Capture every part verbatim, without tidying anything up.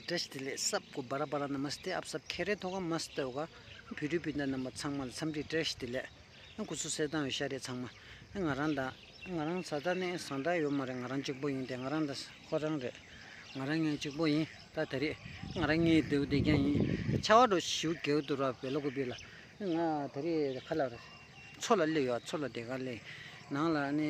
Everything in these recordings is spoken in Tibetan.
བཀྲ་ཤིས་བདེ་ལེགས། སབ་ཀོ་བ་ར་བ་ར་ན་མ་སྟེ། ཨབ་སབ་ཁེ་རེ་ཐོ་ག་མ་སྟེ་འོ་ག་བུ་རི་བུ་ད་རྣམ་པ་ཚང་མ་ལ་འཚམས་འདྲི་བཀྲ་ཤིས་བདེ་ལེགས། སྐུ་གཟུགས་གསལ་ཐང་ཡོད་ཤ་རེ་ཚང་མ། ང་རང་དང་ང་རང་ཟ་ད་ནི་ཟ་ད་ཡོད་མ་རེད། ང་རང་གཅིག་པོ་ཡིན་ཏེ། ང་རང་དང་ཁོ་རང་རེད། ང་རང་ངའི་གཅིག་པོ་ཡིན། ད་ད་རེས་ང་རང་ངའི་སྡེའུ་དེ་ཀྱང་ཡིན། ཆར་པ་འགྲོ་ཞིའུ་རྒྱག་འདུག་ར་བེ་ལོ་ཀུ་པི་ལ། ང་ད་རེས་ཁ་ལག་རེད། མཚོ་ལ་སླེབས་ཡོད། མཚོ་ལ་དེ་ག་སླེབས། ནང་ལ་ནི་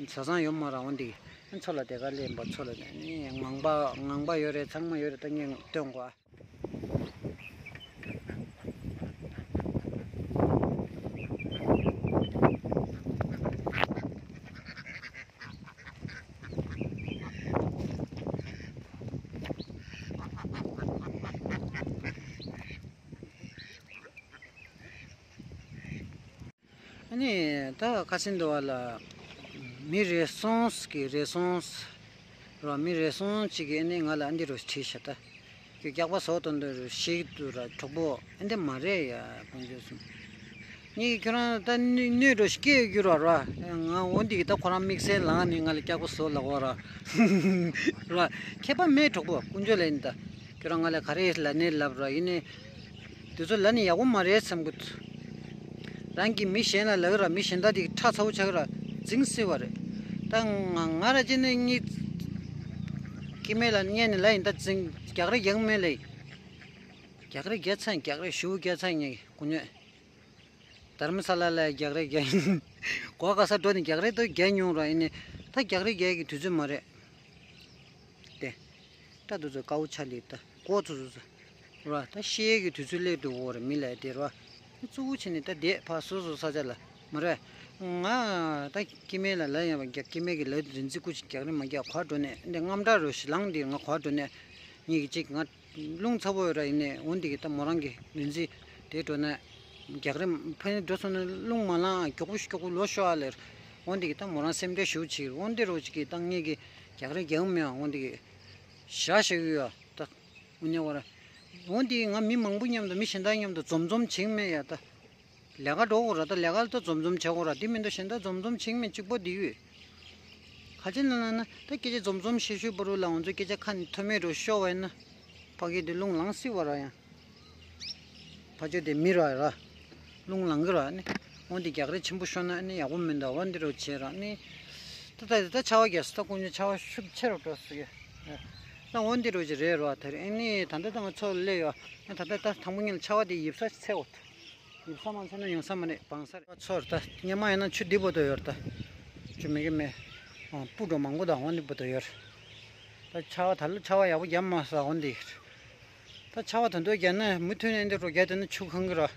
བཟའ་ཚང་ཡོད་མ་རེད། འོན་ཏེ་མཚོ་ལ་དེ་ག་སླེབས་པ། མཚོ་ལ་ནི་ངང་པ་ངང་པ་ཡོད་རེད། ཚང་མ་ཡོད་རེད། ད་ངས་སྟོན་གོ། ཨ་ནི་ད་ཁ་སང་དུ་བ་ལ་མི་རེ་ཟུང་གི་རེ་ཟུང་ར། མི་རེ་ཟུང་གཅིག་གིས་ཨ་ནི་ང་ལ་འདི་རུ་བྲིས་ཤག་ད་ཁྱོད་སྐྱག་པ་བཟོ་དོན་དུ་རུ་ཞིག་ཏུ་ར་གྲོགས་པོ་ཨ་འདི་མ་རེད་ཡ་ཁོང་ཚོས་གསུངས། ངས་ཁྱོད་རང་ད་གནོད་གནོད་རུ་སྐྱེལ་རྒྱུ་ར་ར། ང་འོ་འདི་གི་ད་ཁོ་རང་དམིགས་བསལ་ལངས་ནས་ང་ལ་སྐྱག་པ་བཟོ་ལབ་པ་ར། ར་ཁྱད་པར་མེད་གྲོགས་པོ་དཀོན་མཆོག་ལ་ཡིན་ད། ཁྱོད་རང་ང་ལ་ག་རེ་ལབ་ནས་ལབ་ར་ཡིན་ནས། དེ་ཚོ་ལབ་ནས་ཡག་པོ་མ་རེད་བསམ་གི་འདུག་རང་གིས་མི་གཞན་ལ་ལབ་ར། མི་གཞན་དག་དེ་ཁྲག་ཚ་བོ་ཆགས་ར་འཛིང་སྲིད་པ་རེད། ད་ང་ང་ར་ཅི་ནས་གཉིས་སྐྱེ་དམན་ལ་བརྙས་ནས་ལབ་ཡིན། ད་འཛིང་རྒྱག་རེས་རྒྱག་མེད་ལབ་ཡིན། རྒྱག་རེས་རྒྱག་ཚར་ཡིན། རྒྱག་རེས་ཞུ་རྒྱག་ཚར་ཡིན། ངས་དཀོན་མཆོག་དྷ་རམ་ས་ལ་ལ་རྒྱག་རེས་རྒྱག་ཡིན། གོ་ག་ས་འགྲོ་ནས་རྒྱག་རེས་དུ་རྒྱག་མྱོང་ར་ཡིན་ནས། ད་རྒྱག་རེས་རྒྱག་གི་དུས་ཚོད་མ་རེད། ཏེ། ད་དུ་ཚོ་དཀའ་བོ་ཆ་ལི་ད་ཀོ་ཚོ་ཚོ་ཚོ། ར་ད་ཤེས་ཀྱི་དུས་ཚོད་སླེབས་འདུག་འོ་ར་མི་ལ་དེ་ར། གཙོ་བོ་བྱས་ནས་ད་བསྡད་ཕ་སོ་སོ་ས་ཆ་ལ་མ་ར། ང་ད་སྐྱེ་དམན་ལ་ལབ་ཡང་བ་རྒྱག་སྐྱེ་དམན་གྱི་ལབ་རིན་ཚིག་སྐུ་ཅིག་རྒྱག་རེས་མ་རྒྱག་ག་འགྲོ་ནས་འདི་རྔམ་དྲག་རུ་ཞིག་ལངས་འདི་ང་ག་འགྲོ་ནས་ཉིད་ཀྱི་གཅིག་ང་རླུང་ཚ་པོ་ཡོད་ར་ཡིན་ནས་འོ་འདི་གི་ད་མོ་རང་གི་རིན་ཚིག་དེ་འགྲོ་ནས་རྒྱག་རེས་ཕན་འགྲོ་སོང་ནས་རླུང་མ་ལངས་མགྱོགས་པོ་ཞིག་མགྱོགས་པོ་ལོ་ཤོག་ཨ་ལེར། འོ་འདི་གི་ད་མོ་རང་སེམས་ཁྲལ་ཞུ་ཅིག་འོ་འདི་རུ་ཅིག་གི་ད་ངེད་ཀྱི་རྒྱག་རེས་རྒྱག་མེད་འོ་འདི་གི་ཞག་ཞིག་ཡོད་ད། འོ་ཉེ་བར། འོ་འདི་ང་མི་མང་པོ་མཉམ་དུ་མི་གཞན་དག་མཉམ་དུ་འཛོམས་འཛོམས་བྱེད་མེད་ཡ་ད། ལས་ཀ་འགྲོ་དགོས་ར་ད་ལས་ཀ་ལ་ད་འཛོམས་འཛོམས་བྱེད་དགོས་ར་འདི་མི་འདུག་གཞན་དག་འཛོམས་འཛོམས་བྱེད་མེད་གཅིག་པོ་འདི་ཡོད། ག་ཅི་ན་ན་ན་ད་སྐད་ཆ་འཛོམས་འཛོམས་བཤད་ཤུལ་པོ་རུ་ལ་ང་ཚོ་སྐད་ཆ་ཁ་ནས་ཐོན་མེད་རུ་ཤོར་བས་ན། ཕ་གི་འདི་རླུང་ལངས་སྲིད་བ་ར་ཡང་། ཕ་ཆོས་དེ་མི་ར་ར། རླུང་ལངས་གི་ར་ནི། འོ་འདི་རྒྱག་རེས་ཆེན་པོ་ཤོར་ན་ནི་ཡག་པོ་མི་འདུག་འོ་འདི་རུ་བྱེད་ར་ནི། ད་ད་ད་ཆར་པ་རྒྱག་སྲིད་ད་དཀོན་མཆོག་ཆར་པ་ཤུགས་ཆེ་རུ་འགྲོ་སྲིད་ཡ། ད་འོ་འདི་རུ་ཅིག་རེད་ར་དེ་རེད་ཨ་ནི་ད་ལྟ་ད་ང་ཚོ་སླེབས་ཡོད། ད་ལྟ་ད་དང་པོ་ཉིད་ལ་ཆར་པ་དེ་ཡིབ་ས་ཆེ་འོ། ཡིབ་ས་མ་ཆེ་ན་ཡོང་ས་མ་རེད་སྦང་ས་རེད། ཚོར་ད་སྙེ་མ་ཡིན་ན་ཆུ་འདི་བོ་དོ་ཡོད་ད། ཆུ་མི་གི་མེ། སྤུ་འགྲོ་མང་པོ་ད་འོ་འདི་བོ་དོ་ཡོད། ད་ཆར་པ་ད་ལོ་ཆར་པ་ཡག་པོ་རྒྱབ་མ་ས་འོ་འདི། ད་ཆར་པ་ད་འདོད་རྒྱག་ན་མུ་མཐུད་ནས་འདི་རུ་རྒྱག་དེ་ན་ཆུ་གང་གི་ར།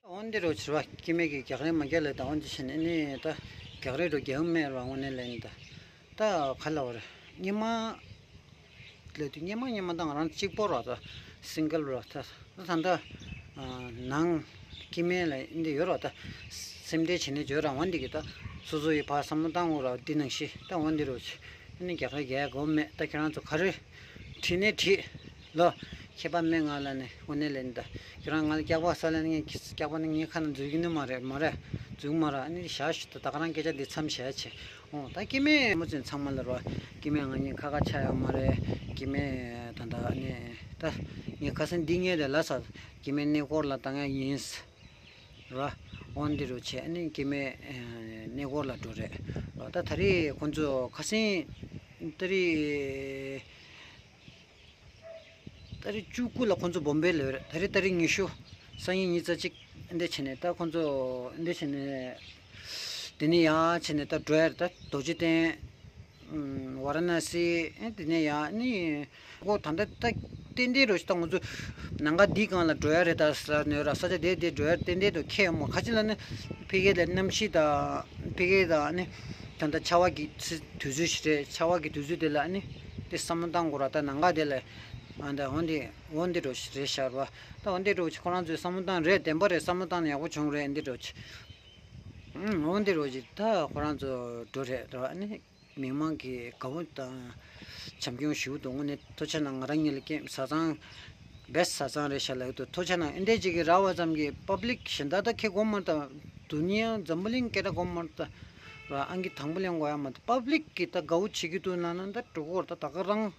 འོ་འདི་རུ་ཕྱིར་བ་སྐྱེ་དམན་གྱི་རྒྱག་རེས་མ་རྒྱག་ལས་ད་འོ་འདི་བྱས་ནས་ནི་ད་རྒྱག་རེས་རུ་རྒྱག་མེད་ར་དངོས་གནས་ལས་ནི་ད། ད་ག་ལ་བར་སྙེ་མ་ལས་དུས་སྙེ་མ་སྙེ་མ་ད་ང་རང་གཅིག་པོ་ར་ད་སིང་གལ་ར་ད་ད་ད་ད་ནང་སྐྱེ་དམན་ལ་འདི་ཡོད་ར་ད་སེམས་ཁྲལ་བྱས་ནས་བརྗོད་ར་འོ་འདི་གི་ད་སོ་སོ་ཡི་ཕ་བསམ་བློ་བཏང་འོ་ར་འདི་ནང་བཞིན་ད་འོ་འདི་རུ་ནི་རྒྱག་རེས་རྒྱག་དགོས་མེད་ད་ཁྱེད་རང་ཚོ་ག་རེ། བྲིས་ནས་བྲིས། ལོ། ཁྱད་པར་མེད་ང་ལ་ནི་དངོས་གནས་ལན་ད། ཁྱོད་རང་ང་ལ་སྐྱག་པ་ས་ལ་ནི་ངས་སྐྱག་པ་ནི་ངའི་ཁ་ན་འཛུལ་གྱི་ནི་མ་རེད་མ་རེད། འཛུལ་མ་རེད་ཨ་ནི་ཞག་ཞིག་ཏུ་ད་ག་རང་སྐད་ཆ་འདི་མཚམས་བཞག་བྱས། འོ་ད་སྐྱེ་དམན་མོ་ཚོས་ཚང་མ་ལ་རོ། སྐྱེ་དམན་ང་གཉིས་ཁ་ཁ་ཆགས་ཡོད་མ་རེད། སྐྱེ་དམན་ད་ད་ཨ་ནི་ད། ངས་ཁ་སང་འདི་ངས་དེ་ལ་ས། སྐྱེ་དམན་གནས་སྐོར་ལ་ད་ང་ཡིན། ར། འོ་འདི་རུ་བྱས་ཨ་ནི་སྐྱེ་དམན་གནས་སྐོར་ལ་འགྲོ་རེད། ར་ད་ད་རེས་ཁོང་ཚོ་ཁ་སང་ད་རེས། ཏ་རིག་བཅུ་དགུ་ལ་ཁོང་ཚོ་བོམ་བེ་ལ་ཡོད་རེད། ཏ་རིག་ཏ་རིག་ཉི་ཤུ། སང་ཉིན་ཉི་ཤུ་རྩ་གཅིག་འདི་བྱས་ནས་ད་ཁོང་ཚོ་འདི་བྱས་ནས། དེ་ནས་ཡང་བྱས་ནས་ད་འགྲོ་ཡ་རེད་ད་རྡོ་རྗེ་གདན། ཝཱ་ར་ཎ་སི། དེ་ནས་ཡང་ནི། ཁོ་ད་ལྟ་ད་ཏན་ཏན་རོ་ཞིག་ད་ང་ཚོ་ནང་ག་འདི་སྒང་ལ་འགྲོ་ཡ་རེད་ད་ཟེར་ནས་ར་ས་ཆ་དེ་དེ་འགྲོ་ཡ་ཏན་ཏན་དུ་ཁེལ་ཡོད་མོ་ག་ཅི་ལ་ནི། ཕ་གི་ལ་གནམ་གཤིས་དང་ཕ་གི་དང་ནི། ད་ལྟ་ཆར་པ་གི་ཚི་དུས་ཚོད་ཞིག་རེད། ཆར་པ་གི་དུས་ཚོད་དེ་ལ་ནི། དེ་བསམ་བློ་བཏང་དགོས་ར་ད་ནང་ག་དེ་ལ། ཨ་ད་འོན་ཏེ་འོན་ཏེ་འགྲོ་ཞིག་རེད་ཤར་བ། ད་འོན་ཏེ་འགྲོ་ཞིག་ཁོ་རང་ཚོས་བསམ་བློ་བཏང་རེད་བདེན་པ་རེད་བསམ་བློ་བཏང་ནས་ཡག་པོ་བྱུང་རེད་འདི་འགྲོ་ཞིག་འོན་ཏེ་འགྲོ་ཞིག་ད་ཁོ་རང་ཚོ་འགྲོ་རེད་ར་ནི། མི་མང་གི་དགའ་བོ་དང་བྱམས་སྐྱོང་ཞུ་འདུག་དངོས་གནས་ཐུགས་རྗེ་གནང་། ང་རང་ཉིད་ལ་སྐྱེས་བཟའ་ཚང་བེས་བཟའ་ཚང་རེད་ཤག་ལབ་འདུག་ཐུགས་རྗེ་གནང་། ཨེ་འདྲས་ཅིག་གི་ར་བ་ཙམ་གྱིས་པབ་ལིག་གཞན་དག་ད་ཁེ་གོ་མ་ད་དུ་ནི་ཡང་འཛམ་བུ་གླིང་སྐད་གྲགས་གོ་མ་ད་ར་ཨང་ཀི་དང་པོ་ལེན་དགོས་ཡ་མ་ད་པབ་ལིག་གི་ད་དགའ་བོ་བྱེད་ཀྱི་འདུག་ན་ན་ད་འགྲོ་གོ་ད་ད་ག་རང་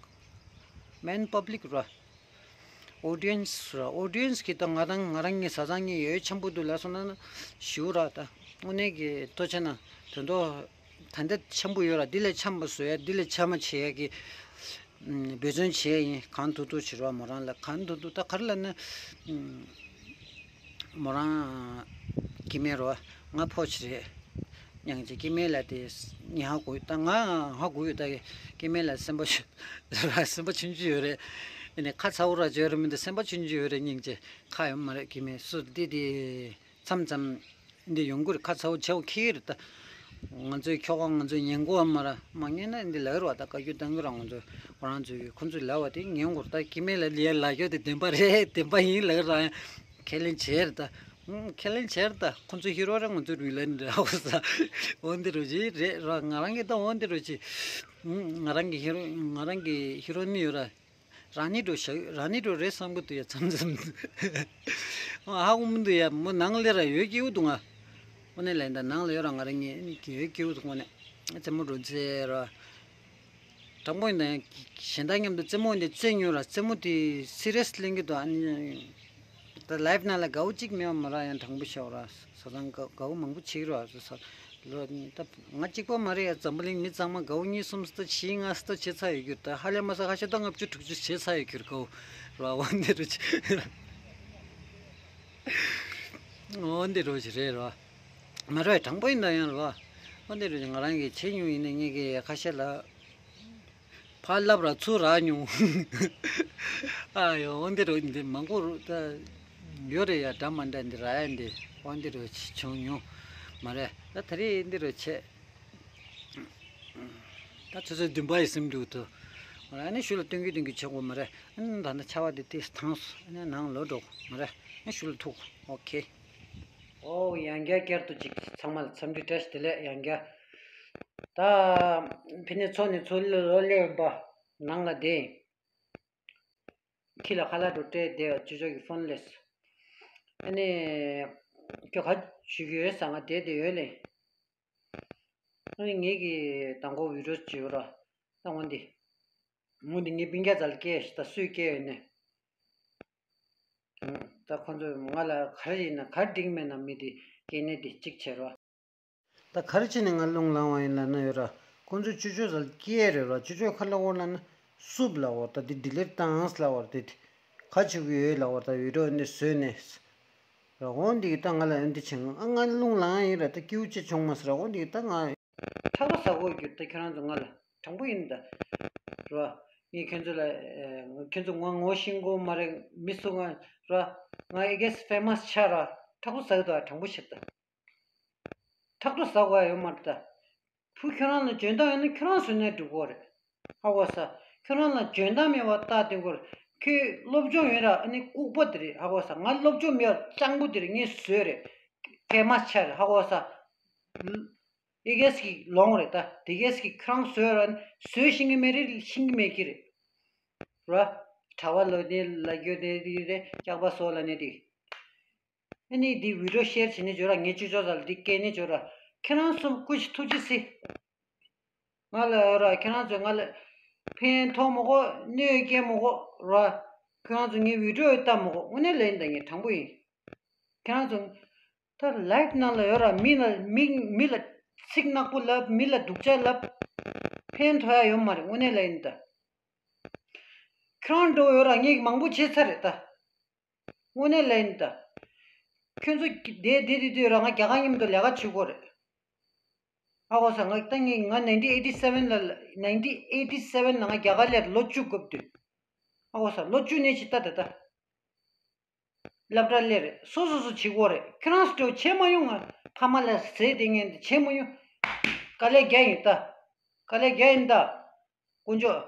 མེན་པབ་ལིག་ར། ཨོ་ཌི་ཡན་སི་ར། ཨོ་ཌི་ཡན་སི་གི་ད་ང་རང་ང་རང་གི་བཟའ་ཚང་གཉིས་ཡོད་ཆེན་པོ་འདུག་ལབ་སོང་ན་ཞུ་ར། ད་དངོས་གནས་ཀྱི་ལྟོ་ཆ་ན་དོན་ཐོག་ད་ལྟ་ཆེན་པོ་ཡོད་ར། འདི་ལས་ཆམ་པ་བཟོ་ཡ། འདི་ལས་ཆ་མ་བྱེད་ཡ་གི་འབད་བརྩོན་བྱས་ཡིན། གང་ཐུབ་ཐུབ་བྱེད་རོགས། མོ་རང་ལ་གང་ཐུབ་ཐུབ། ད་ག་རེ་ལབ་ན། མོ་རང་སྐྱེ་དམན་རོ། ང་ཕོ་ཆེ་རེད། སྙིང་རྗེ། སྐྱེ་དམན་ལ་དེ་ངས་ཧ་གོ་ཡོད། ད་ང་ཧ་གོ་ཡོད། ད་སྐྱེ་དམན་ལ་སེམས་པ་ཆུང་། སེམས་པ་ཆུང་ཆུང་ཡོད་རེད། ཨ་ནི་ཁ་ཚ་བོ་ར་བརྗོད་ར་མི་འདུག་སེམས་པ་ཆུང་ཆུང་ཡོད་རེད། སྙིང་རྗེ། ཁ་ཡོད་མ་རེད། སྐྱེ་དམན་སུ་འདི་དེ་མཚམས་མཚམས་འདི་ཡོང་གི་རེད། ཁ་ཚ་བོ་ཆེ་བོ་ཁྱེད་རེད་ད། ང་ཚོའི་ཁྱོ་ག་ང་ཚོའི་ཉན་གོ་བ་མ་ར་མ་ཉན་ན་འདི་ལབ་ར་བ། ད་བཀའ་བཀྱོན་གཏང་གི་ར། ང་ཚོ་ཁོ་རང་ཚོའི་ཁོ་ཚོས་ལབ་བ་དེ་ཉན་དགོས་ར། ད་སྐྱེ་དམན་ལ་ལས་ལབ་རྒྱུ་དེ་བདེན་པ་རེད། བདེན་པ་ཡིན་ལབ་ར། ཁས་ལེན་བྱས་རེད་ད། ཨུམ། ཁས་ལེན་བྱས་རེད་ད། ཁོ་ཚོ་ཧི་རོ་རེད། ང་ཚོ་རུས་ལན་རེད། ཨོ་ས། འོ་འདི་རུ་ཅི་རེད་ར། ང་རང་གི་ད་འོ་འདི་རུ་ཅི། ཨུམ། ང་རང་གི་ཧི་རོ། ང་རང་གི་ཧི་རོ་ནི་ཡོད་ར། རང་ཉིད་འགྲོ་ཞག་རང་ཉིད་འགྲོ་རེད་བསམ་གི་འདུག་ཡ། མཚམས་མཚམས་ཧ་གོ་མི་འདུག་ཡ། མོ་ནང་ལ་ར་ཡོད་སྐྱིད་པོ་འདུག་ང་། དངོས་གནས་ལན་ད་ནང་ལ་ཡོད་ར། ང་རང་ཉིད་ཡོད་སྐྱིད་པོ་འདུག་དངོས་གནས། རྩེད་མོ་འགྲོ་རྩེད་ར། དྲང་པོ་ཡིན་ན་གཞན་དག་མཉམ་དུ་རྩེད་མོ་འདི་རྩེད་མྱོང་ར། རྩེད་མོ་དེ་སི་རི་ཡས་ལེན་གི་འདུག་ཨ་ནི་ད་ལའིབ་ནང་ལ་དགའ་བོ་གཅིག་མེད་པ་མ་ར། ཡང་དྲང་པོ་བཤད་ར། བཟའ་ཚང་དགའ་དགའ་བོ་མང་པོ་བྱེད་ཀྱི་ར། ལོ་ད་ང་གཅིག་པོ་མ་རེད་ཡ། འཛམ་བུ་གླིང་མི་ཚང་མ་དགའ་བོ་གཉིས་གསུམ་ད་བཞི་ལྔ་ད་བྱེད་ཚར་ཡོད་རྒྱུ། ད་ཧ་ལས་མ་ས་ཁ་ཤས་ད་ལྔ་བཅུ་དྲུག་ཅུ་བྱེད་ཚར་ཡོད་རྒྱུ་རེད། དགའ་བོ་ར། འོ་འདི་རུ་ཅི། འོ་འདི་རུ་ཅི་རེད་ར། མ་རེད། དྲང་པོ་ཡིན་ད་ཡང་ར། འོ་འདི་རུ་ཅི། ང་རང་གིས་བྱེད་མྱོང་ཡིན་ན་ངེད་ཀྱི་ཁ་ཤས་ལ། ཕར་ལབ་ར་ཚུར་རག་མྱོང་། ཨ་ཡོ། འོ་འདི་རུ་འདི་མང་པོ་རུ་ད་ཡོད་རེད་ཡ། འདྲ་མ་འདྲ་འདི་ར་ཡ་འདི། འོ་འདི་རུ་བྱུང་མྱོང་མ་རེད། ད་ད་རེས་འདི་རུ་བྱས། ད་ཚོད་ཚོད་འདུན་པ་ཡི་སེམས་འགྲུབ་ཏུ། ཨ་ནི་ཞུ་ལ་སྟོན་གི་སྟོན་གི་བྱེད་དགོས་མ་རེད། ཨ་ནི་ད་ནི་ཆར་པ་འདི་ཏིས་ཐངས་སུ་ཨ་ནི་ནང་ལོག་འགྲོ་དགོས་མ་རེད། ཨ་ནི་ཞུ་ལ་ཐུག་ཨོ་ཁེ། ཨོ་ཡང་བསྐྱར་བསྐྱར་དུ་ཅིག་ཚང་མ་ལ་འཚམས་འདྲི་བཀྲ་ཤིས་བདེ་ལེགས། ཡང་བསྐྱར། ད་ཕི་ནས་ཚོ་ནས་ཚོ་ལོ་ལེ་བ་ནང་ལ་བསྡད། ཁྱི་ལ་ཁ་ལག་འགྲོ་སྤྲད་བསྡད། ཅོ་ཅོ་གི་ཕོན་ལས། ཨ་ནི་ཁྱོད་ག་ཞུ་གི་ཡོད་ས། ང་བསྡད་བསྡད་ཡོད་ལེ། ཨ་ནི་ངེད་ཀྱི་དང་པོ་བི་ཌིའོ་བྱེད་ར། ད་འོན་ཏེ། འོན་ཏེ་ངའི་སྤུན་ཀྱག་རྩ་ལ་སྐྱེས་ཤི། ད་སུས་སྐྱེས་ཡོད་ནས། ད་ཁོ་ཚོས་ང་ལ་ག་རེ་ཡིན་ན་ག་རེ་འགྲིག་མེད་ན་མི་དེ་སྐྱེས་ནས་དེ་གཅིག་བྱེད་རོགས། ད་ག་རེ་བྱས་ནས་ང་རླུང་ལངས་བ་ཡིན་ལབ་ན་ཡོད་ར། ཁོ་ཚོས་ཅོ་ཅོ་རྩ་ལ་སྐྱེས་རེད་ར། ཅོ་ཅོ་ག་ལབ་ཡོད་ལབ་ན་སུབ་ལབ་ཡོད། ད་དེ་ཌི་ལིཊ་བཏང་ལབ་ཡོད། དེ་ག་བྱེད་ཀྱི་ཡོད་ལབ་ཡོད། ད་བི་ཌིའོ་འདི་བཟོས་ནས། ར། འོ་འདི་གིས་ད་ང་ལ་འོན་ཏེ་བྱེད། ང་ང་རླུང་ལངས་ཡིན་ར། ད་སྐྱིད་པོ་ཅིག་བྱུང་མ་སོང་ར། འོ་འདི་གིས་ད་ང་ཁྲག་པ་ཟ་དགོས་རྒྱུ། ད་ཁྱོད་རང་ཚོ་ང་ལ་དྲང་པོ་ཡིན་ད། ར། ངས་ཁྱོད་ཚོ་ལ་ཁྱོད་ཚོ་ང་ངོ་ཤེས་ཀྱི་མ་རེད། མི་སུ་ང་ར། ང་ཨེ་གེས་ཕེ་མ་སི་ཆགས་ར། ཁྲག་པ་ཟ་གི་འདུག་དྲང་པོ་བཤད་ད། ཁྲག་པ་ཟ་དགོས་ཡ་ཡོད་མ་རེད་ད། བུ་ཁྱོད་རང་ལ་འཇོན་ཐང་ཡོད་ན་ཁྱོད་རང་བཟོས་ནས་འགྲིག་གོ་རེད། ཧ་གོ་ས། ཁྱོད་རང་ལ་འཇོན་ཐང་མེད་པ་ལྟ་དེ་གོ་རེད། ཁྱོད་སློབ་སྦྱོང་ཡོད་ར། ཨ་ནི་ལྐུགས་པ་དེ་རེད། ཧ་གོ་ས། ང་སློབ་སྦྱོང་མེད་པ་སྤྱང་པོ་དེ་རེད། ངས་བཟོས་རེད། ཕེ་མ་སི་ཆགས་རེད། ཧ་གོ་ས། ཨི་གེས་ཀྱི་ལོང་རེད་ད། དེ་གེས་ཀྱི་ཁྱོད་རང་བཟོས་ར། བཟོས་ཤེས་ཀྱི་མེད་རེད། ཤེས་ཀྱི་མེད་ཀྱི་རེད། ར། གྲྭ་པ་ལོ་དེ་ལ་རྒྱུ་དེ་དེ་རེད། སྐྱག་པ་བཟོ་ལབ་ནས་དེ། ཨ་ནི་འདི་བི་ཌིའོ་ཤེར་བྱེད་ནི་བྱོས་ར། ངའི་ཅོ་ཅོ་རྩ་ལ་འདི་སྐྱེལ་ནི་བྱོས་ར། ཁྱེད་རང་གསུམ་སྐུ་མཁྱེན་ཐུགས་རྗེ་གཟིགས། ང་ལ་ར། ཁྱེད་རང་ཚོས་ང་ལ་ཕན་ཐོགས་མ་གོ། གནོད་སྐྱེལ་མ་གོ་ར། ཁྱེད་རང་ཚོ་ངའི་བི་ཌིའོ་ལྟ་མ་གོ། དངོས་གནས་ལན་ད་ངས་དྲང་པོ་ཡིན། ཁྱེད་རང་ཚོ་ད་ལའིབ་ནང་ལ་ཡོད་ར། མི་ལ་མི་མི་ལ་ཚིག་ནག་པོ་ལབ། མི་ལ་སྡུག་ཅག་ལབ། ཕན་ཐོགས་ཡ་ཡོད་མ་རེད། དངོས་གནས་ལན་ད། ཁྱེད་རང་འགྲོ་ཡོད་ར། ངས་མང་པོ་བྱས་ཚར་རེད་ད། དངོས་གནས་ལན་ད། ཁྱོད་ཚོ་བསྡད་བསྡད་དུས་དུས་ར་ང་རྒྱ་གར་མཉམ་དུ་ལས་ཀ་བྱེད་དགོས་རེད། ཧ་གོ་ས། ང་ད་ངས་ང་nineteen eighty seven ལ་nineteen eighty seven ལ་ང་རྒྱ་གར་སླེབས་ལོ་བཅུ་སྐབས་དུས། ཧ་གོ་ས། ལོ་བཅུ་ནས་ཕྱི་ད་ད་ད། སློབ་གྲྭ་སླེབས་རེད། སོ་སོ་སོ་བྱེད་དགོས་རེད། ཁྱེད་རང་ཚོ་བྱེད་མ་ཡོང་། ང་ཕ་མ་ལ་ཟས་དེ་ངས་འདི་བྱེད་མ་ཡོང་། དཀའ་ལས་རྒྱག་ཡིན་ད། དཀའ་ལས་རྒྱག་ཡིན་ད། དཀོན་མཆོག་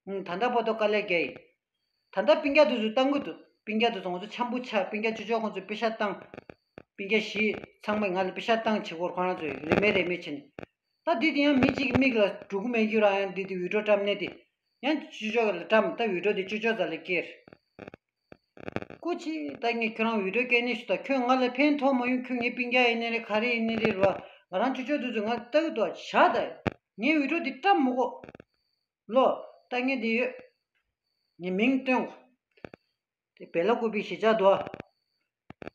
ཨང་། ད་ལྟ་བར་དུ་དཀའ་ལས་རྒྱག་ཡིན། ད་ལྟ་སྤུན་ཀྱག་དེ་ཚོས་བཏང་གི་འདུག་སྤུན་ཀྱག་དེ་ཚོ་ང་ཚོ་འཆམ་པོ་ཆགས། སྤུན་ཀྱག་ཅོ་ཅོ་ཁོང་ཚོས་པེ་ཤག་བཏང་། སྤུན་ཀྱག་བཞི་ཚང་མས་ང་ལ་པེ་ཤག་བཏང་བྱེད་སྒོར་ཁོ་རང་ཚོས་རེ་མེད་རེ་མེད་བྱས་ནས། ད་འདི་དེ་ཡང་མི་གཅིག་གི་མིག་ལ་འགྲོ་གི་མེད་རྒྱུ་ར། ཡང་འདི་དེ་བི་ཌིའོ་བཀྲམ་ནས་དེ། ཡང་ཅོ་ཅོ་ལ་བཀྲམ། ད་བི་ཌིའོ་དེ་ཅོ་ཅོ་རྩ་ལ་སྐྱེལ། སྐུ་མཁྱེན། ད་ངས་ཁྱོད་རང་བི་ཌིའོ་སྐྱེལ་ནས་ཞུ་ད། ཁྱོད་ང་ལ་ཕན་ཐོགས་མ་ཡོང་། ཁྱོད་ངའི་སྤུན་ཀྱག་ཡིན་ནི་རེད། ག་རེ་ཡིན་ནི་རེད་ར། ང་རང་ཅོ་ཅོ་དེ་ཚོས་ང་ལ་ལྟ་གི་འདུག་བཞག་ད། ངའི་བི་ཌིའོ་དེ་བཀྲམ་མ་གོ། ལོ། ལྟ་ངན་དེ་ཡོད། ངས་མིང་སྟོན་གོ། དེ་བེ་ལ་ཀུ་པི་གཞིས་ཆགས་འདུག་ཨ།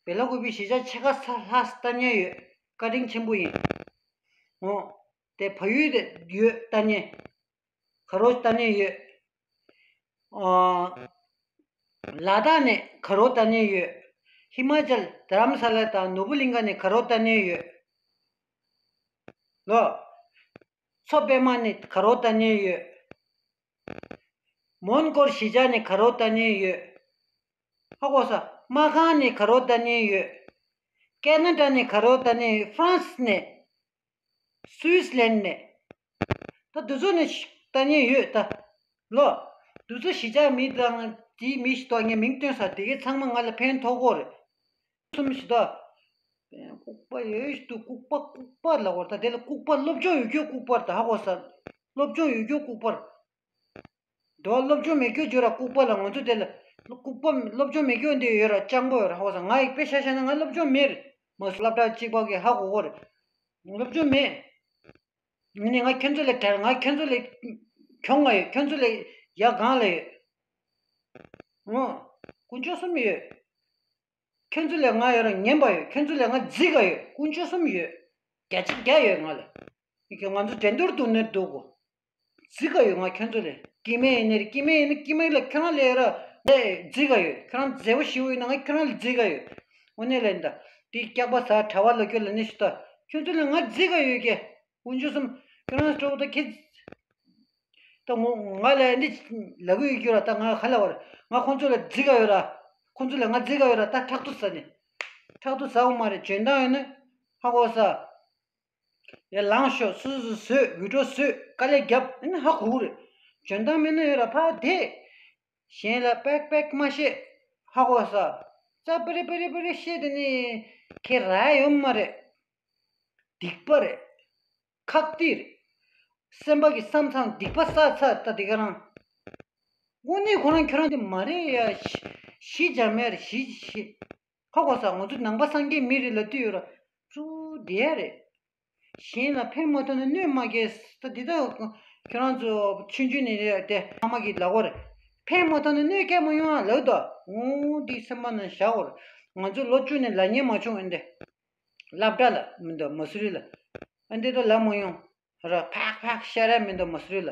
བེ་ལ་ཀུ་པི་གཞིས་ཆགས་ཕྱེད་ཀ་ས་ལྷག་ལྟ་མཁན་ཡོད། བཀའ་དྲིན་ཆེན་པོ་ཡིན། འོ། དེ་བལ་ཡུལ་དེ་ཡོད་ལྟ་མཁན། ག་རོ་ལྟ་མཁན་ཡོད། ཨ། ལ་དྭགས་ནས་ག་རོ་ལྟ་མཁན་ཡོད། ཧི་མ་ཅལ་དྷ་རམ་ས་ལ་དང་ནོར་བུ་གླིང་ཁ་ནས་ག་རོ་ལྟ་མཁན་ཡོད། ལོ། མཚོ་པདྨ་ནས་ག་རོ་ལྟ་མཁན་ཡོད། མོན་གྷོ་གཞིས་ཆགས་ནས་ག་རོ་ལྟ་མཁན་ཡོད། ཧ་གོ་ས། སྨར་ཁམས་ནས་ག་རོ་ལྟ་མཁན་ཡོད། ཀེ་ན་ཌ་ནས་ག་རོ་ལྟ་མཁན་ཡོད། ཧྥ་རན་སི་ནས། སུའི་ཙི་ལན་ནས། ད་དུ་ཚོ་ནས་ལྟ་མཁན་ཡོད་ད། ལོ། དུ་ཚོ་གཞིས་ཆགས་མི་དང་དེའི་མི་ཞིག་ཏོག་ངས་མིང་སྟོན་ས་དེ་གའི་ཚང་མ་ང་ལ་ཕན་ཐོགས་གོ་རེད། གསུམ་ཞིག་ཏོག་ལྐུགས་པ་ཡོད་ཞིག་ཏུ་ལྐུགས་པ་ལྐུགས་པ་ལ་གོ་ད་དེ་ལ་ལྐུགས་པ་སློབ་སྦྱོང་ཡོད་རྒྱུ་ལྐུགས་པར་ད་ཧ་གོ་ས། སློབ་སྦྱོང་ཡོད་རྒྱུ་ལྐུགས་པར། འདུག་སློབ་སྦྱོང་མེད་རྒྱུ་བརྗོད་ར་ལྐུགས་པ་ལ་ང་ཚོ་དེ་ལ་ལྐུགས་པ་སློབ་སྦྱོང་མེད་རྒྱུ་འདི་ཡོད་ར་སྤྱང་པོ་ཡོད་ར་ཧ་གོ་ས། ང་ཡིག་དཔེ་ཤ་ཤ་ན་ང་སློབ་སྦྱོང་མེད་རེད། མ་སློབ་གྲྭ་གཅིག་པ་གི་ཧ་གོ་གོ་རེད། སློབ་སྦྱོང་མེད། ངས་ནི་ང་ཁྱོད་ཚོ་ལས་དྲན་ང་ཁྱོད་ཚོ་ལས་གྱོང་ང་ཡོད། ཁྱོད་ཚོ་ལས་ཡ་གང་ལ་ཡོད། ངོ་། དཀོན་མཆོག་གསུམ་ཡོད། ཁྱོད་ཚོ་ལས་ང་ཡོད་ར་ངན་པ་ཡོད། ཁྱོད་ཚོ་ལས་ང་རྫིག་ག་ཡོད། དཀོན་མཆོག་གསུམ་ཡོད། བརྒྱ་ཆ་བརྒྱ་ཡོད་ང་ལ། ཡི་གེ་ང་ཚོ་འགྲན་བསྡུར་འདུག་ནས་འདུག་གོ། རྫིག་ག་ཡོད་ང་ཁྱོད་ཚོ་ལས། སྐྱེ་དམན་ཡིན་ནའི་སྐྱེ་དམན་ཡིན་ན་སྐྱེ་དམན་ལ་ཁྱོད་རང་ལས་ར་ལས་རྫིག་ག་ཡོད། ཁྱོད་རང་མཛེས་པོ་ཞིག་ཡིན་ན་ང་ཁྱོད་རང་ལས་རྫིག་ག་ཡོད། འོ་ནས་ལས་འདའ། དེ་སྐྱག་པ་ཟ་གྲྭ་བ་ལ་སྐྱོ་ལ་ནི་ཞུ་ད། ཁྱོད་ཚོ་ལས་ང་རྫིག་ག་ཡོད་ཀྱེ། དཀོན་མཆོག་གསུམ། ཁྱོད་རང་སྤྲོ་བོ་ད་ཁྱེད། ད་ངོ་ང་ལ་འདི་ལབ་གི་ཡོད་ར། ད་ང་ག་ལ་བར་ང་ཁོང་ཚོ་ལ་རྫིག་ག་ཡོད་ར། ཁོང་ཚོ་ལ་ང་རྫིག་ག་ཡོད་ར། ད་ཕྲག་དོག་ཟ་ནི། ཕྲག་དོག་ཟ་འོ་མ་རེད། འཇོན་ཐང་ཡོད་ན་ཧ་གོ་ས། ཡ་ལངས་ཤོག་སུ་སུ་བཟོས་བི་ཌིའོ་བཟོས་དཀའ་ལས་རྒྱབ་ཨེ་ན་ཧ་གོ་གི་རེད། འཇོན་ཐང་མེད་ན་ཡོད་ར་ཕ་དེ། གཞན་ལ་པེག་པེག་མ་བཤད། ཧ་གོ་ས། ཙ་པི་རི་པི་རི་པི་རི་བཤད་དེ་ནི་ཁེ་ར་ཡོད་མ་རེད། སྡིག་པ་རེད། ཁག་ཏིར། སེམས་པ་གི་བསམ་ཚང་སྡིག་པ་བསགས་ཚར་ད་དེ་ག་རང་། དངོས་གནས་ཁོ་རང་ཁྱོད་རང་དེ་མ་རེད་ཡ། ཤི་ཤི་འཇམ་མེར་ཤི་ཤི། ཧ་གོ་ས། ང་ཚོ་ནང་པ་སངས་རྒྱས་མི་རེད་ལབ་དུས་ཡོད་ར། གཙོ་བོ་དེ་ཡ་རེད། གཞན་ལ་ཕན་མ་ཐོགས་ན་གནོད་མ་སྐྱེལ། ད་འདི་ལྟ་ཁྱོད་རང་ཚོ་ཆུང་ཆུང་ནས་རེད་དེ་ཨ་མ་གིས་ལབ་གོ་རེད། ཕན་མ་ཐོགས་ན་གནོད་སྐྱེལ་མ་ཡོང་ཨ་ལབ་དོ། འོ་འདི་སེམས་པ་ནང་བཞག་གོ་རེད། ང་ཚོ་ལོ་བཅུ་ནས་ལབ་མཁན་མ་བྱུང་ཨེ་འདི། སློབ་གྲྭ་ལ་མི་འདུག་མ་སུ་རི་ལ། ཨ་འདི་དོ་ལབ་མ་ཡོང་། ར་ཕག་ཕག་ཤ་ར་མི་འདུག་མ་སུ་རི་ལ།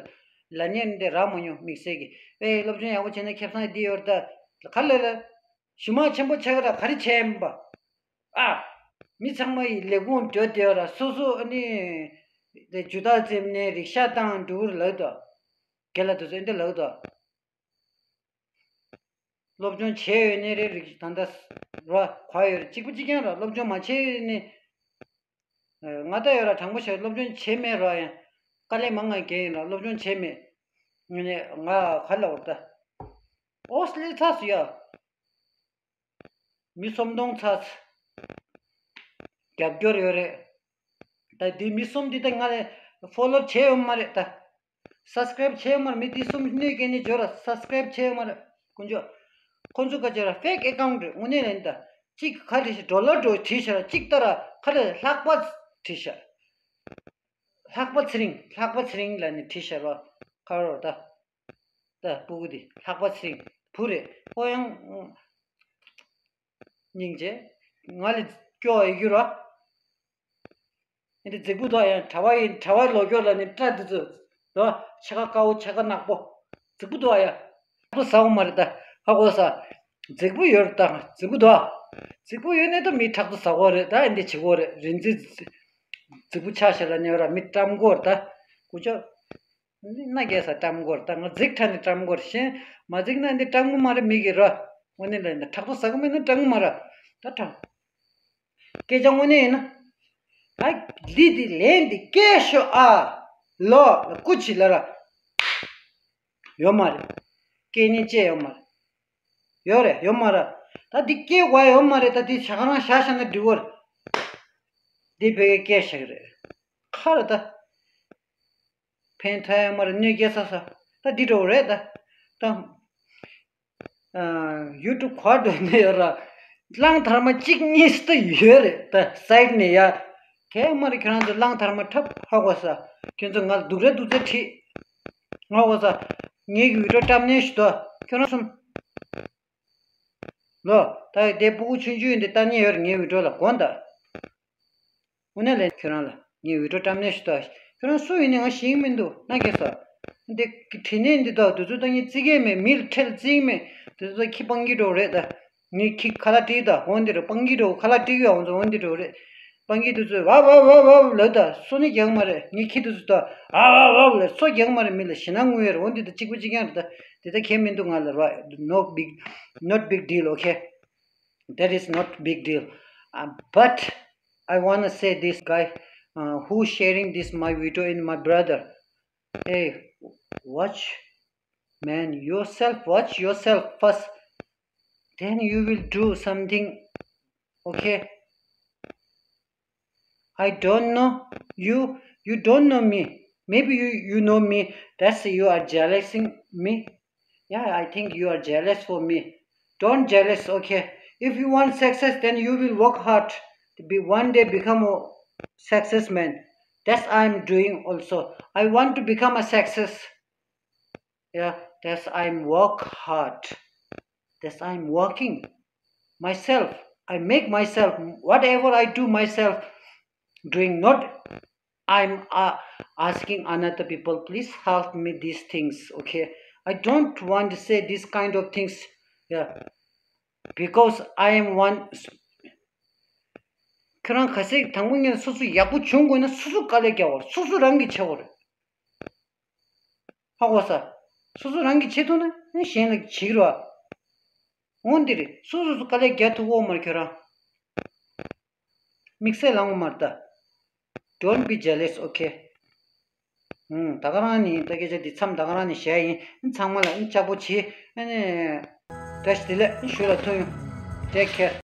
ལབ་མཁན་འདི་རག་མ་མྱོང་དམིགས་བསལ་གྱི། ཨེ་སློབ་སྦྱོང་ཡག་པོ་བྱས་ན་ཁེ་བཟང་འདི་ཡོད་རེད་ད། ག་ལ་ལ། གཞུ་མ་ཆེན་པོ་ཆགས་ར་ག་རེ་བྱས་ཡིན་པ། ཨ། མི་ཚང་མ་ཡི་ལས་ཁུངས་འགྲོ་བསྡད་ར་སོ་སོ་ཨ་ནི། དེ་ཇུ་ད་ཙེམ་ནས་རིག་ཤ་བཏང་འགྲོ་གི་ལབ་དོ། རྒན་ལགས་དེ་ཚོ་ཨེ་འདྲ་ལབ་དོ། སློབ་སྦྱོང་བྱས་ཡོད་ནི་རེད་རིག་ད་ལྟ་ར་ག་ཡོད་རེད་གཅིག་པ་གཅིག་རྐྱང་ར་སློབ་སྦྱོང་མ་བྱས་ཡོད་ནི། ང་ད་ཡོད་ར་དྲང་པོ་བཤད་སློབ་སྦྱོང་བྱས་མེད་ར་ཡང་། དཀའ་ལས་མང་ང་རྒན་ཡིན་ར་སློབ་སྦྱོང་བྱས་མེད། ངས་ནས་ང་ག་ལ་བར་ད། ཨོ་སི་ལེ་ཚ་སུ་ཡ། མི་སུམ་སྟོང་ཚ་རྒྱབ་སྐྱོར་ཡོད་རེད། ད་འདི་མི་གསུམ་འདི་ད་ང་ལ་ཕོ་ལོ་བྱས་ཡོད་མ་རེད་ད། སབ་སི་ཀ་རེབ་བྱས་ཡོད་མ་རེད། མི་འདི་གསུམ་གནོད་སྐྱེལ་ནི་འབྱོར་ར་སབ་སི་ཀ་རེབ་བྱས་ཡོད་མ་རེད། དཀོན་མཆོག་ཁོང་ཚོ་ཀ་ཅེ་ར་ཕེག་ཨེ་ཀའུན་ཊི་རེད་དངོས་གནས་ལན་ད། གཅིག་ག་རེ་ཞིག་ཌོ་ལར་འགྲོ་བྲིས་ཤག་གཅིག་ལྟ་ར་ག་རེ་ལྷག་པ་བྲིས་ཤག་ལྷག་པ་ཚེ་རིང་ལྷག་པ་ཚེ་རིང་ལ་ནི་བྲིས་ཤག་ར་ཁ་རོ་ད། ད་སྤུ་གུ་འདི་ལྷག་པ་ཚེ་རིང་བུ་རེད་ཁོ་ཡང་། སྙིང་རྗེ། ང་ལ་སྐྱོ་བ་ཡི་གུ་ར། འདི་རྫིག་པོ་འདུག་ཡ་གྲྭ་བ་ཡིན་གྲྭ་བ་ལོ་སྐྱོ་ལ་ནི་སྐྲ་འདི་ཚོ། འདུག་ཕྱེད་ཀ་དཀར་པོ་ཕྱེད་ཀ་ནག་པོ། རྫིག་པོ་འདུག་ཡ། ཕྲག་དོག་ཟ་འོ་མ་རེད་ད། ཧ་གོ་ས། རྫིག་པོ་ཡོད་རེད་ད་རྫིག་པོ་འདུག་རྫིག་པོ་ཡོད་ནས་ད་མི་ཕྲག་དོག་ཟ་གོ་རེད་ད་འདི་བྱེད་གོ་རེད་རིན་འཛིན། རྫིག་པོ་ཆགས་ཤག་ལ་ནི་ཡོད་ར་མི་བཀྲམ་གོ་རེད་ད། དཀོན་མཆོག་མནའ་བསྐྱལ་ས་བཀྲམ་དགོས་རེད་ད། ང་རྫིག་ཁྲ་ནས་བཀྲམ་དགོས་རེད་ཤེས། མ་རྫིག་ན་འདི་བཀྲམ་གི་མ་རེད་མི་གི་ར། དངོས་གནས་ལ་ཡིན་ན་ཕྲག་དོག་ཟ་གི་མེད་ན་བཀྲམ་གི་མ་ར། ད་ཕྲག་སྐད་ཆ་དངོས་གནས་ཡིན་ན། ཨ། ལི་འདི་ལན་འདི་སྐད་ཤོད་ཨ། ལོ་ལ་སྐུ་ཅི་ལ་ར། ཡོད་མ་རེད། སྐད་ཉན་བཅས་ཡོད་མ་རེད། ཡོད་རེད་ཡོད་མ་ར། ད་འདི་སྐད་གོ་ཡ་ཡོད་མ་རེད་ད་འདི་ཞག་རང་ཤ་ཤ་ན་འགྲིག་གོ་རེད། འདི་བོད་སྐད་ཤག་རེད། ཁ་རེད་ད། ཕན་ཐོགས་ཡ་མ་རེད་གནོད་སྐྱེལ་ས་ས། ད་འདི་འགྲོ་རེད་ད། ད། ཡུ་ཊུབ་ག་འགྲོ་ནས་ཡོད་ར། གླང་དར་མ་གཅིག་གཉིས་སུ་ཡོད་རེད་ད་སའིཌ་ནས་ཡ། གས་མ་རེད་ཁྱོད་རང་ཚོ་གླང་དར་མ་འཁྲབ་ཧ་གོ་ས། ཁྱོད་ཚོ་ང་ལ་སྡུག་རེ་སྡུག་ཚེ་ཁྲིད། ང་གོ་ས། ངེད་ཀྱི་བི་ཌིའོ་བཀྲམ་ནས་ཞུ་ད། ཁྱོད་རང་གསུམ། ལོ། ད་དེ་སྤུ་གུ་ཆུང་ཆུང་འདི་ལྟ་མཁན་ཡོད་རེད། ངའི་བི་ཌི་ཡོ་ལ་དགོངས་དག་དངོས་གནས་ལན་ཁྱོད་རང་ལ་ངའི་བི་ཌི་ཡོ་བཀྲམ་ནས་ཞུ་དག་ཁྱོད་རང་སུ་ཡིན་ནའི་ང་ཤེས་ཀྱི་མི་འདུག་ན་གེ་ས། འདི་དྲི་ནས་འདི་དག་དུས་ཚོད་ལྟ་མཁན་བརྩི་གི་མེད། མི་ལ་ཁྲེལ་བརྩི་གི་མེད། དུས་ཚོད་ཁྱི་སྤང་གི་འགྲོ་རེད་ད། ངའི་ཁྱི་ཁ་ལག་སྤྲད་ད་འོན་འདི་རུ་སྤང་གི་འགྲོ། ཁ་ལག་སྤྲད་གི་འོང་ཚོ་འོན་འདི་འགྲོ་རེད། སྤང་གི་དུས་ཚོད་ཝ་ཝ་ཝ་ཝ་ལབ་ད་སོ་ནི་རྒྱག་མ་རེད། ངའི་ཁྱི་དུས་ཚོད་ད་ཨ་ཝ་ཝ་ལབ་སོ་རྒྱག་མ་རེད། མི་ལ་ཞེད་སྣང་ངུ་ཡོད་རེད། འོན་འདི་ད་གཅིག་པ་གཅིག་རྐྱང་རེད་ད། འདི་ད་གལ་མི་འདུག་ང་ལ་ར། No big, not big deal, okay? That is not big deal. Uh, but I wanna say this guy, uh, who sharing this my video in my brother. Hey, watch, man, yourself, watch yourself first. Then you will do something, okay? I don't know you. You don't know me. Maybe you, you know me. That's you are jealousing me. Yeah, I think you are jealous for me. Don't jealous, okay? If you want success, then you will work hard to be one day become a success man. That's I'm doing also. I want to become a success. Yeah, that's I'm work hard. That's I'm working myself. I make myself, whatever I do myself, doing not I'm uh, asking another people, please help me these things, okay? I don't want to say this kind of things, yeah, because I am one. ཁྱོད་རང་ག་ཚད་དང་པོ་ངས་སོ་སོ་ཡག་པོ་བྱུང་དགོས་ན་སོ་སོ་དཀའ་ལས་རྒྱག་དགོས། སོ་སོ་རང་གིས་བྱེད་དགོས་རེད། ཧ་གོ་ས། སོ་སོ་རང་གིས་བྱེད་ཐུབ་ན་ཨ་གཞན་ལ་བྱེད་ཀྱི་རེད་བ། འོ་འདི་རེད། སོ་སོ་སོ་དཀའ་ལས་རྒྱག་ཐུབ་ཀྱི་ཡོད་མ་རེད་ཁྱོད་རང་། དམིགས་བསལ་ལངས་ཡོད་མ་རེད་ད། Don't be jealous, okay? ཧུམ། ད་ག་རང་ནི་ད་སྐད་ཆ་འདི་མཚམས་ད་ག་རང་ནི་བཞག་ཡིན། ཚང་མ་ལ་ཨ་ནི་ལྕགས་པོ་བྱེད། ཨ་ནི། བཀྲ་ཤིས་བདེ་ལེགས། ཨ་ནི་ཞུ་ལ་ཐུག་ཡོང་། Take care.